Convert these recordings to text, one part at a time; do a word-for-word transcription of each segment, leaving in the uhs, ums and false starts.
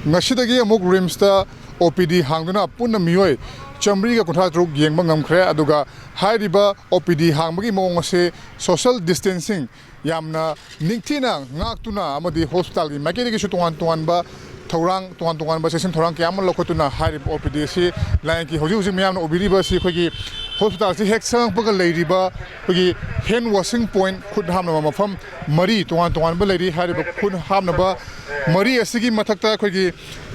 ꯉꯁꯤꯗꯒꯤ ꯑꯃꯨꯛ ꯔꯤꯝꯁꯇ ꯑꯣ ꯄꯤ ꯗꯤ ꯍꯥꯡꯗꯨꯅ ꯄꯨꯟꯅ ꯃꯤꯑꯣꯏ ꯆꯥꯃꯔꯤꯒ ꯀꯨꯟꯊ꯭ꯔꯥ ꯇꯔꯨꯛ ꯌꯦꯡꯕ ꯉꯝꯈ꯭ꯔꯦ꯫ ꯑꯗꯨꯒ ꯍꯥꯏꯔꯤꯕ ꯑꯣ ꯄꯤ ꯗꯤ ꯍꯥꯡꯕꯒꯤ ꯃꯑꯣꯡ ꯑꯁꯤ social distancing ꯌꯥꯝꯅ ꯅꯤꯡꯊꯤꯅ ꯉꯥꯛꯇꯨꯅ ꯑꯃꯗꯤ ꯍꯣꯁꯄꯤꯇꯥꯜꯒꯤ ꯃꯥꯏꯀꯩꯗꯒꯤꯁꯨ ꯇꯣꯉꯥꯟ ꯇꯣꯉꯥꯟꯕ ꯊꯧꯔꯥꯡ, ꯇꯣꯉꯥꯟ ꯇꯣꯉꯥꯟꯕ ꯆꯦꯛꯁꯤꯟ ꯊꯧꯔꯥꯡ ꯀꯌꯥ ꯑꯃ ꯂꯧꯈꯠꯇꯨꯅ ꯍꯥꯏꯔꯤꯕ ꯑꯣ ꯄꯤ ꯗꯤ ꯑꯁꯤ ꯂꯥꯏꯌꯦꯡꯈꯤ꯫ ꯍꯧꯖꯤꯛ ꯍꯧꯖꯤꯛ ꯃꯌꯥꯝꯅ ꯎꯕꯤꯔꯤꯕ ꯑꯁꯤ ꯑꯩꯈꯣꯏꯒꯤ ꯍꯣꯁꯄꯤꯇꯥꯜꯁꯤ ꯍꯦꯛ ꯆꯪꯉꯛꯄꯒ ꯂꯩꯔꯤꯕ ꯑꯩꯈꯣꯏꯒꯤ hand washing point, ꯈꯨꯠ ꯍꯥꯝꯅꯕ ꯃꯐꯝ ꯃꯔꯤ ꯇꯣꯉꯥꯟ ꯇꯣꯉꯥꯟꯕ ꯂꯩꯔꯤ꯫ ꯍꯥꯏꯔꯤꯕ ꯈꯨꯠ ꯍꯥꯝꯅꯕ ꯃꯔꯤ ꯑꯁꯤꯒꯤ ꯃꯊꯛꯇ ꯑꯩꯈꯣꯏꯒꯤ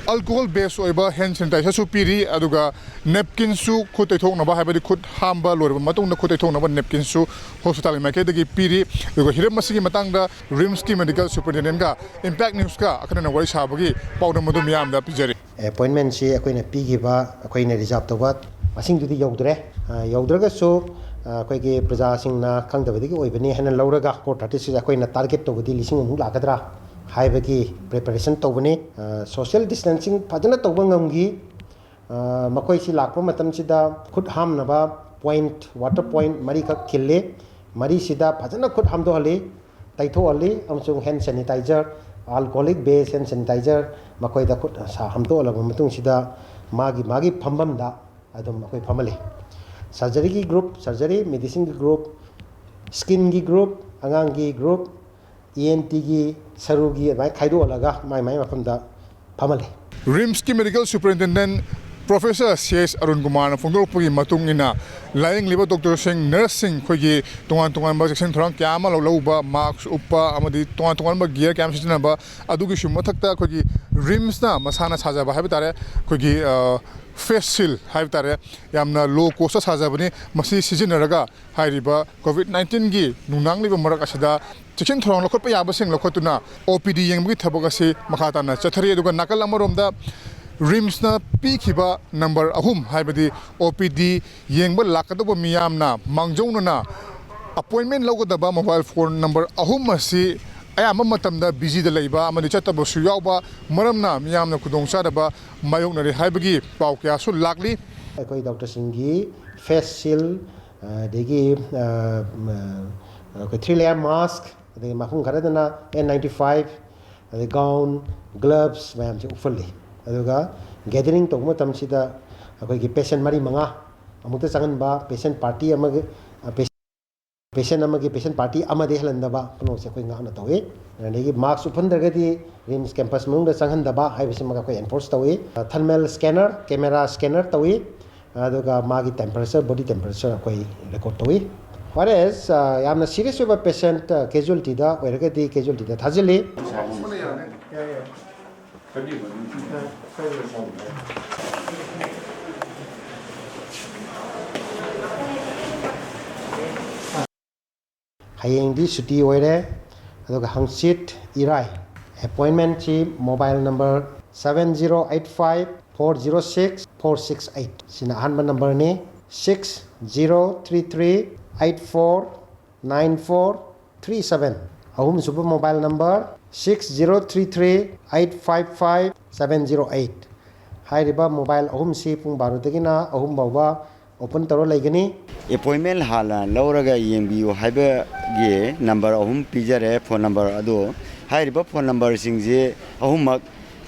alcohol base ꯑꯣꯏꯕ hand sanitizerꯁꯨ ꯄꯤꯔꯤ꯫ ꯑꯗꯨꯒ napkinꯁꯨ, ꯈꯨꯠ ꯇꯩꯊꯣꯛꯅꯕ, ꯍꯥꯏꯕꯗꯤ ꯈꯨꯠ ꯍꯥꯝꯕ ꯂꯣꯏꯔꯕ ꯃꯇꯨꯡꯗ ꯈꯨꯠ ꯇꯩꯊꯣꯛꯅꯕ napkinꯁꯨ ꯍꯣꯁꯄꯤꯇꯥꯜꯒꯤ ꯃꯥꯏꯀꯩꯗꯒꯤ ꯄꯤꯔꯤ꯫ ꯑꯗꯨꯒ ꯍꯤꯔꯝ ꯑꯁꯤꯒꯤ ꯃꯇꯥꯡꯗ ꯔꯤꯝꯁꯀꯤ ꯃꯦꯗꯤꯀꯦꯜ ꯁꯨꯄꯔꯤꯟꯇꯦꯟꯗꯦꯟꯒ ꯏꯝꯄꯦꯛ ꯅ꯭ꯌꯨꯁꯀ ꯑꯀꯛꯅꯅ ꯋꯥꯔꯤ ꯁꯥꯕꯒꯤ ꯄꯥꯎꯗꯝ ꯑꯗꯨ ꯃꯤꯌꯥꯝꯗ ꯄꯤꯖꯔꯤ꯫ ꯑꯦꯄꯣꯏꯟꯃꯦꯟꯁꯤ ꯑꯩꯈꯣꯏꯅ ꯄꯤꯈꯤꯕ, ꯑꯩꯈꯣꯏꯅ ꯔꯤꯖꯥꯕ ꯇꯧꯕ ꯃꯁꯤꯡꯗꯨꯗꯤ ꯌꯧꯗ꯭ꯔꯦ꯫ ꯑ, ꯌꯧꯗ꯭ꯔꯒꯁꯨ, ꯑ, ꯑꯩꯈꯣꯏꯒꯤ ꯄ꯭ꯔꯖꯥꯁꯤꯡꯅ ꯈꯪꯗꯕꯗꯒꯤ ꯑꯣꯏꯕꯅꯤ ꯍꯥꯏꯅ ꯂꯧꯔꯒ, ꯐꯣꯔ ꯊꯥꯔꯇꯤ ꯁꯤꯛꯁ ꯑꯩꯈꯣꯏꯅ ꯇꯥꯔꯒꯦꯠ ꯇꯧꯕꯗꯤ ꯂꯤꯁꯤꯡ ꯑꯃꯃꯨꯛ ꯂꯥꯛꯀꯗ꯭ꯔꯥ ꯍꯥꯏꯕꯒꯤ ꯄ꯭ꯔꯤꯄꯦꯔꯦꯁꯟ ꯇꯧꯕꯅꯤ꯫ ꯑ, ꯁꯣꯁꯤꯌꯦꯜ ꯗꯤꯁꯇꯦꯟꯁꯤꯡ ꯐꯖꯅ ꯇꯧꯕ ꯉꯝꯈꯤ꯫ ꯑ, ꯃꯈꯣꯏꯁꯤ ꯂꯥꯛꯄ ꯃꯇꯝꯁꯤꯗ ꯈꯨꯠ ꯍꯥꯝꯅꯕ ꯄꯣꯏꯟꯠ, ꯋꯥꯇꯔ ꯄꯣꯏꯟꯠ ꯃꯔꯤꯈꯛ ꯈꯤꯜꯂꯤ꯫ ꯃꯔꯤꯁꯤꯗ ꯐꯖꯅ ꯈꯨꯠ ꯍꯥꯝꯗꯣꯛꯍꯜꯂꯤ, ꯇꯩꯊꯣꯛꯍꯜꯂꯤ, ꯑꯃꯁꯨꯡ hand sanitizer, alcoholic base hand sanitizer ꯃꯈꯣꯏꯗ ꯈꯨꯠ ꯁꯥ ꯍꯥꯝꯗꯣꯛꯍꯜꯂꯕ ꯃꯇꯨꯡꯁꯤꯗ ꯃꯥꯒꯤ ꯃꯥꯒꯤ ꯐꯝꯐꯝꯗ ꯑꯗꯨꯝ ꯑꯩꯈꯣꯏ ꯐꯝꯍꯜꯂꯤ꯫ ꯁꯔꯖꯔꯤꯒꯤ ꯒ꯭ꯔꯨꯞ, ꯁꯔꯖꯔꯤ, ꯃꯦꯗꯤꯁꯤꯟꯒꯤ ꯒ꯭ꯔꯨꯞ, ꯁ꯭ꯀꯤꯟꯒꯤ ꯒ꯭ꯔꯨꯞ, ꯑꯉꯥꯡꯒꯤ ꯒ꯭ꯔꯨꯞ, ꯏ ꯑꯦꯟ ꯇꯤꯒꯤ ꯁꯔꯨꯒꯤ ꯑꯗꯨꯃꯥꯏꯅ ꯈꯥꯏꯗꯣꯛꯍꯜꯂꯒ ꯃꯥꯏ ꯃꯥꯏ ꯃꯐꯝꯗ ꯐꯝꯍꯜꯂꯤ꯫ ꯔꯤꯝꯁꯀꯤ medical ꯁꯨꯄꯔꯤꯟꯇꯦꯟꯗꯦꯟ professor C S Arun ꯀꯨꯃꯥꯔꯅ ꯐꯣꯡꯗꯣꯔꯛꯄꯒꯤ ꯃꯇꯨꯡ ꯏꯟꯅ, ꯂꯥꯌꯦꯡꯂꯤꯕ ꯗꯣꯛꯇꯔꯁꯤꯡ, ꯅꯔꯁꯁꯤꯡ, ꯑꯩꯈꯣꯏꯒꯤ ꯇꯣꯉꯥꯟ ꯇꯣꯉꯥꯟꯕ ꯆꯦꯛꯁꯤꯟ ꯊꯧꯔꯥꯡ ꯀꯌꯥ ꯑꯃ ꯂꯧ-, ꯂꯧꯕ, ꯃꯥꯛꯁ ꯎꯞꯄ ꯑꯃꯗꯤ ꯇꯣꯉꯥꯟ ꯇꯣꯉꯥꯟꯕ ꯒꯤꯌꯔ ꯀꯌꯥ ꯑꯃ ꯁꯤꯖꯤꯟꯅꯕ, ꯑꯗꯨꯒꯤꯁꯨ ꯃꯊꯛꯇ ꯑꯩꯈꯣꯏꯒꯤ ꯔꯤꯝꯁꯅ ꯃꯁꯥꯅ ꯁꯥꯖꯕ ꯍꯥꯏꯕ ꯇꯥꯔꯦ, ꯑꯩꯈꯣꯏꯒꯤ, ꯑ, ꯐꯦꯁ ꯁꯤꯜ ꯍꯥꯏꯕ ꯇꯥꯔꯦ, ꯌꯥꯝꯅ ꯂꯣ ꯀꯣꯁꯇ ꯁꯥꯖꯕꯅꯤ꯫ ꯃꯁꯤ ꯁꯤꯖꯤꯟꯅꯔꯒ ꯍꯥꯏꯔꯤꯕ ꯀꯣꯚꯤꯗ ꯅꯥꯏꯟꯇꯤꯟꯒꯤ ꯅꯨꯡꯅꯥꯡꯂꯤꯕ ꯃꯔꯛ ꯑꯁꯤꯗ ꯆꯦꯛꯁꯤꯟ ꯊꯧꯔꯥꯡ ꯂꯧꯈꯠꯄ ꯌꯥꯕꯁꯤꯡ ꯂꯧꯈꯠꯇꯨꯅ ꯑꯣ ꯄꯤ ꯗꯤ ꯌꯦꯡꯕꯒꯤ ꯊꯕꯛ ꯑꯁꯤ ꯃꯈꯥ ꯇꯥꯅ ꯆꯠꯊꯔꯤ꯫ ꯑꯗꯨꯒ ꯅꯥꯀꯜ ꯑꯃꯔꯣꯝꯗ ꯔꯤꯝꯁꯅ ꯄꯤꯈꯤꯕ ꯅꯝꯕꯔ ꯑꯍꯨꯝ, ꯍꯥꯏꯕꯗꯤ ꯑꯣ ꯄꯤ ꯗꯤ ꯌꯦꯡꯕ ꯂꯥꯛꯀꯗꯧꯕ ꯃꯤꯌꯥꯝꯅ ꯃꯥꯡꯖꯧꯅꯅ ꯑꯄꯣꯏꯟꯃꯦꯟ ꯂꯧꯒꯗꯕ ꯃꯣꯕꯥꯏꯜ ꯐꯣꯟ ꯅꯝꯕꯔ ꯑꯍꯨꯝ ꯑꯁꯤ ꯑꯌꯥꯝꯕ ꯃꯇꯝꯗ ꯕꯤꯖꯤꯗ ꯂꯩꯕ ꯑꯃꯗꯤ ꯆꯠꯇꯕꯁꯨ ꯌꯥꯎꯕ ꯃꯔꯝꯅ ꯃꯤꯌꯥꯝꯅ ꯈꯨꯗꯣꯡꯆꯥꯗꯕ ꯃꯥꯌꯣꯛꯅꯔꯤ ꯍꯥꯏꯕꯒꯤ ꯄꯥꯎ ꯀꯌꯥꯁꯨ ꯂꯥꯛꯂꯤ꯫ ꯑꯩꯈꯣꯏ ꯗꯣꯛꯇꯔꯁꯤꯡꯒꯤ ꯐꯦꯁ ꯁꯤꯜ, ꯑꯗꯒꯤ, ꯑ, ꯑ, ꯑꯩꯈꯣꯏ ꯊ꯭ꯔꯤ ꯂꯦꯌꯔ ꯃꯥꯁꯛ, ꯑꯗꯒꯤ ꯃꯐꯝ ꯈꯔꯗꯅ ꯑꯦꯟ ꯅꯥꯏꯟꯇꯤ ꯐꯥꯏꯚ, ꯑꯗꯩ ꯒꯥꯎꯟ, ꯒ꯭ꯂꯕꯁ ꯃꯌꯥꯝꯁꯦ ꯎꯞꯍꯜꯂꯤ꯫ ꯑꯗꯨꯒ ꯒꯦꯗꯔꯤꯡ ꯇꯧꯕ ꯃꯇꯝꯁꯤꯗ ꯑꯩꯈꯣꯏꯒꯤ ꯄꯦꯁꯦꯟ ꯃꯔꯤ ꯃꯉꯥ ꯑꯃꯨꯛꯇ ꯆꯪꯍꯟꯕ, ꯄꯦꯁꯦꯟ ꯄꯥꯔꯇꯤ ꯑꯃꯒꯤ, ꯑ, ꯄꯦꯁ-, ꯄꯦꯁꯦꯟ ꯑꯃꯒꯤ ꯄꯦꯁꯦꯟ ꯄꯥꯔꯇꯤ ꯑꯃꯗꯤ ꯍꯦꯜꯍꯟꯗꯕ ꯄꯨꯝꯅꯃꯛꯁꯦ ꯑꯩꯈꯣꯏ ꯉꯥꯛꯅ ꯇꯧꯏ꯫ ꯑꯗꯒꯤ ꯃꯥꯁꯛ ꯎꯞꯍꯟꯗ꯭ꯔꯒꯗꯤ ꯔꯤꯝꯁ ꯀꯦꯝꯄꯁ ꯃꯅꯨꯡꯗ ꯆꯪꯍꯟꯗꯕ ꯍꯥꯏꯕꯁꯤꯃꯒ ꯑꯩꯈꯣꯏ ꯑꯦꯟꯐꯣꯔꯁ ꯇꯧꯏ꯫ ꯊꯔꯃꯦꯜ ꯁ꯭ꯀꯦꯅꯔ, ꯀꯦꯃꯦꯔꯥ ꯁ꯭ꯀꯦꯅꯔ ꯇꯧꯏ꯫ ꯑꯗꯨꯒ ꯃꯥꯒꯤ ꯇꯦꯝꯄꯔꯦꯆꯔ, ꯕꯣꯗꯤ ꯇꯦꯝꯄꯔꯦꯆꯔ ꯑꯩꯈꯣꯏ ꯔꯦꯀꯣꯔꯗ ꯇꯧꯏ꯫ ꯋꯥꯔꯦꯁ, ꯑ, ꯌꯥꯝꯅ ꯁꯤꯔꯤꯌꯁ ꯑꯣꯏꯕ ꯄꯦꯁꯦꯟꯠ, ꯑ, ꯀꯦꯖꯨꯋꯦꯜꯇꯤꯗ ꯑꯣꯏꯔꯒꯗꯤ ꯀꯦꯖꯨꯋꯦꯜꯇꯤꯗ ꯊꯥꯖꯤꯜꯂꯤ꯫ ꯍꯌꯦꯡꯗꯤ ꯁꯨꯇꯤ ꯑꯣꯏꯔꯦ꯫ ꯑꯗꯨꯒ ꯍꯪꯆꯤꯠ ꯏꯔꯥꯏ꯫ ꯑꯦꯄꯣꯏꯟꯃꯦꯟꯁꯤ mobile number seven zero eight five four zero six four six eight, ꯁꯤꯅ ꯑꯍꯥꯟꯕ ꯅꯝꯕꯔꯅꯤ꯫ Six zero three three eight four nine four three seven꯫ ꯑꯍꯨꯝꯁꯨꯕ mobile number six zero three three eight five five seven zero eight꯫ ꯍꯥꯏꯔꯤꯕ mobile ꯑꯍꯨꯝꯁꯤ ꯄꯨꯡ ꯕꯥꯔꯣꯗꯒꯤꯅ ꯑꯍꯨꯝ ꯐꯥꯎꯕ open ꯇꯧꯔ ꯂꯩꯒꯅꯤ꯫ ꯑꯦꯄꯣꯏꯟꯃꯦꯟ ꯍꯥꯟꯅ ꯂꯧꯔꯒ ꯌꯦꯡꯕꯤꯌꯨ ꯍꯥꯏꯕꯒꯤ ꯅꯝꯕꯔ ꯑꯍꯨꯝ ꯄꯤꯖꯔꯦ, ꯐꯣꯟ ꯅꯝꯕꯔ ꯑꯗꯨ꯫ ꯍꯥꯏꯔꯤꯕ ꯐꯣꯟ ꯅꯝꯕꯔꯁꯤꯡꯁꯤ ꯑꯍꯨꯝꯃꯛ,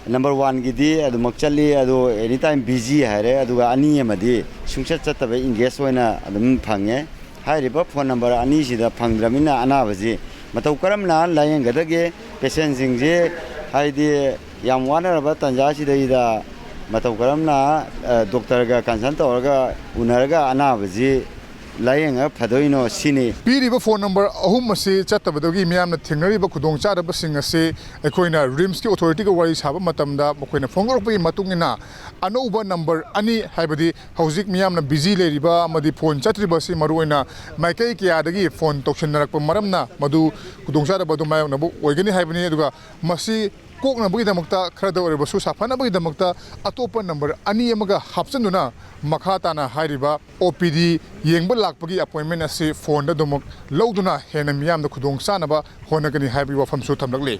ꯅꯝꯕꯔ ꯋꯥꯟꯒꯤꯗꯤ ꯑꯗꯨꯃꯛ ꯆꯠꯂꯤ, ꯑꯗꯨ ꯑꯦꯅꯤ ꯇꯥꯏꯝ ꯕꯤꯖꯤ ꯍꯥꯏꯔꯦ, ꯑꯗꯨꯒ ꯑꯅꯤ ꯑꯃꯗꯤ ꯁꯨꯡꯆꯠ ꯆꯠꯇꯕ, ꯏꯟꯒꯦꯖ ꯑꯣꯏꯅ ꯑꯗꯨꯝ ꯐꯪꯉꯦ꯫ ꯍꯥꯏꯔꯤꯕ ꯐꯣꯟ ꯅꯝꯕꯔ ꯑꯅꯤꯁꯤꯗ ꯐꯪꯗ꯭ꯔꯕꯅꯤꯅ ꯑꯅꯥꯕꯁꯤ ꯃꯇꯧ ꯀꯔꯝꯅ ꯂꯥꯌꯦꯡꯒꯗꯒꯦ? ꯄꯦꯁꯦꯟꯁꯤꯡꯁꯤ ꯍꯥꯏꯗꯤ ꯌꯥꯝ ꯋꯥꯅꯔꯕ ꯇꯥꯟꯖꯥꯁꯤꯗꯩꯗ ꯃꯇꯧ ꯀꯔꯝꯅ, ꯑ, ꯗꯣꯛꯇꯔꯒ ꯀꯟꯁꯜ ꯇꯧꯔꯒ ꯎꯅꯔꯒ ꯑꯅꯥꯕꯁꯤ ꯂꯥꯌꯦꯡꯉ ꯐꯗꯣꯏꯅꯣ ꯁꯤꯅꯤ꯫ ꯄꯤꯔꯤꯕ ꯐꯣꯟ ꯅꯝꯕꯔ ꯑꯍꯨꯝ ꯑꯁꯤ ꯆꯠꯇꯕꯗꯒꯤ ꯃꯤꯌꯥꯝꯅ ꯊꯦꯡꯅꯔꯤꯕ ꯈꯨꯗꯣꯡꯆꯥꯗꯕꯁꯤꯡ ꯑꯁꯤ ꯑꯩꯈꯣꯏꯅ ꯔꯤꯝꯁꯀꯤ ꯑꯣꯊꯣꯔꯤꯇꯤꯒ ꯋꯥꯔꯤ ꯁꯥꯕ ꯃꯇꯝꯗ ꯃꯈꯣꯏꯅ ꯐꯣꯡꯗꯣꯔꯛꯄꯒꯤ ꯃꯇꯨꯡ ꯏꯟꯅ ꯑꯅꯧꯕ ꯅꯝꯕꯔ ꯑꯅꯤ, ꯍꯥꯏꯕꯗꯤ ꯍꯧꯖꯤꯛ ꯃꯤꯌꯥꯝꯅ ꯕꯤꯖꯤ ꯂꯩꯔꯤꯕ ꯑꯃꯗꯤ ꯐꯣꯟ ꯆꯠꯇ꯭ꯔꯤꯕ ꯑꯁꯤ ꯃꯔꯨꯑꯣꯏꯅ ꯃꯥꯏꯀꯩ ꯀꯌꯥꯗꯒꯤ ꯐꯣꯟ ꯇꯧꯁꯤꯟꯅꯔꯛꯄ ꯃꯔꯝꯅ ꯃꯗꯨ ꯈꯨꯗꯣꯡꯆꯥꯗꯕ ꯑꯗꯨ ꯃꯥꯌꯣꯛꯅꯕ ꯑꯣꯏꯒꯅꯤ ꯍꯥꯏꯕꯅꯤ꯫ ꯑꯗꯨꯒ ꯃꯁꯤ ꯀꯣꯛꯅꯕꯒꯤꯗꯃꯛꯇ, ꯈꯔꯗ ꯑꯣꯏꯔꯕꯁꯨ ꯁꯥꯐꯅꯕꯒꯤꯗꯃꯛꯇ ꯑꯇꯣꯞꯄ ꯅꯝꯕꯔ ꯑꯅꯤ ꯑꯃꯒ ꯍꯥꯞꯆꯤꯟꯗꯨꯅ ꯃꯈꯥ ꯇꯥꯅ ꯍꯥꯏꯔꯤꯕ ꯑꯣ ꯄꯤ ꯗꯤ ꯌꯦꯡꯕ ꯂꯥꯛꯄꯒꯤ ꯑꯦꯄꯣꯏꯟꯃꯦꯟ ꯑꯁꯤ ꯐꯣꯟꯗ ꯑꯗꯨꯃꯛ ꯂꯧꯗꯨꯅ ꯍꯦꯟꯅ ꯃꯤꯌꯥꯝꯗ ꯈꯨꯗꯣꯡ ꯆꯥꯅꯕ ꯍꯣꯠꯅꯒꯅꯤ ꯍꯥꯏꯕꯒꯤ ꯋꯥꯐꯝꯁꯨ ꯊꯝꯂꯛꯂꯤ꯫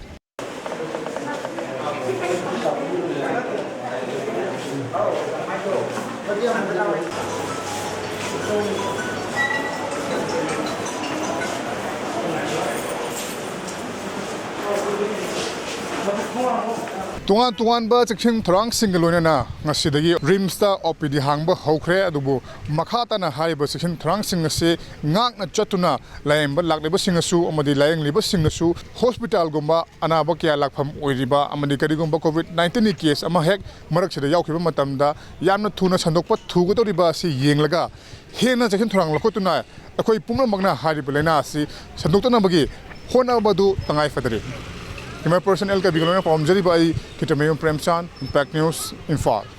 ꯇꯣꯉꯥꯟ ꯇꯣꯉꯥꯟꯕ ꯆꯦꯛꯁꯤꯟ ꯊꯧꯔꯥꯡꯁꯤꯡꯒ ꯂꯣꯏꯅꯅ ꯉꯁꯤꯗꯒꯤ ꯔꯤꯝꯁꯇ ꯑꯣ ꯄꯤ ꯗꯤ ꯍꯥꯡꯕ ꯍꯧꯈ꯭ꯔꯦ꯫ ꯑꯗꯨꯕꯨ ꯃꯈꯥ ꯇꯥꯅ ꯍꯥꯏꯔꯤꯕ ꯆꯦꯛꯁꯤꯟ ꯊꯧꯔꯥꯡꯁꯤꯡ ꯑꯁꯤ ꯉꯥꯛꯅ ꯆꯠꯇꯨꯅ ꯂꯥꯌꯦꯡꯕ ꯂꯥꯛꯂꯤꯕꯁꯤꯡꯅꯁꯨ ꯑꯃꯗꯤ ꯂꯥꯌꯦꯡꯂꯤꯕꯁꯤꯡꯅꯁꯨ ꯍꯣꯁꯄꯤꯇꯥꯜꯒꯨꯝꯕ ꯑꯅꯥꯕ ꯀꯌꯥ ꯂꯥꯛꯐꯝ ꯑꯣꯏꯔꯤꯕ ꯑꯃꯗꯤ ꯀꯔꯤꯒꯨꯝꯕ ꯀꯣꯚꯤꯗ ꯅꯥꯏꯟꯇꯤꯟꯒꯤ ꯀꯦꯁ ꯑꯃ ꯍꯦꯛ ꯃꯔꯛꯁꯤꯗ ꯌꯥꯎꯈꯤꯕ ꯃꯇꯝꯗ ꯌꯥꯝꯅ ꯊꯨꯅ ꯁꯟꯗꯣꯛꯄ ꯊꯨꯒꯗꯧꯔꯤꯕ ꯑꯁꯤ ꯌꯦꯡꯂꯒ ꯍꯦꯟꯅ ꯆꯦꯛꯁꯤꯟ ꯊꯧꯔꯥꯡ ꯂꯧꯈꯠꯇꯨꯅ ꯑꯩꯈꯣꯏ ꯄꯨꯝꯅꯃꯛꯅ ꯍꯥꯏꯔꯤꯕ ꯂꯥꯏꯅꯥ ꯑꯁꯤ ꯁꯟꯗꯣꯛꯇꯅꯕꯒꯤ ꯍꯣꯠꯅꯕꯗꯨ ꯇꯉꯥꯏ ꯐꯗ꯭ꯔꯤ꯫ ꯀꯦꯃꯦꯔꯥ ꯄꯔꯁꯟ ꯑꯦꯜ ꯀꯕꯤꯒ ꯂꯣꯏꯅꯅ ꯄꯥꯎꯗꯝꯖꯔꯤꯕ ꯑꯩ ꯈꯤꯇꯃꯌꯨꯝ ꯄ꯭ꯔꯦꯝꯆꯥꯟ, ꯏꯝꯄꯦꯛ ꯅ꯭ꯌꯨꯁ, ꯏꯝꯐꯥꯜ꯫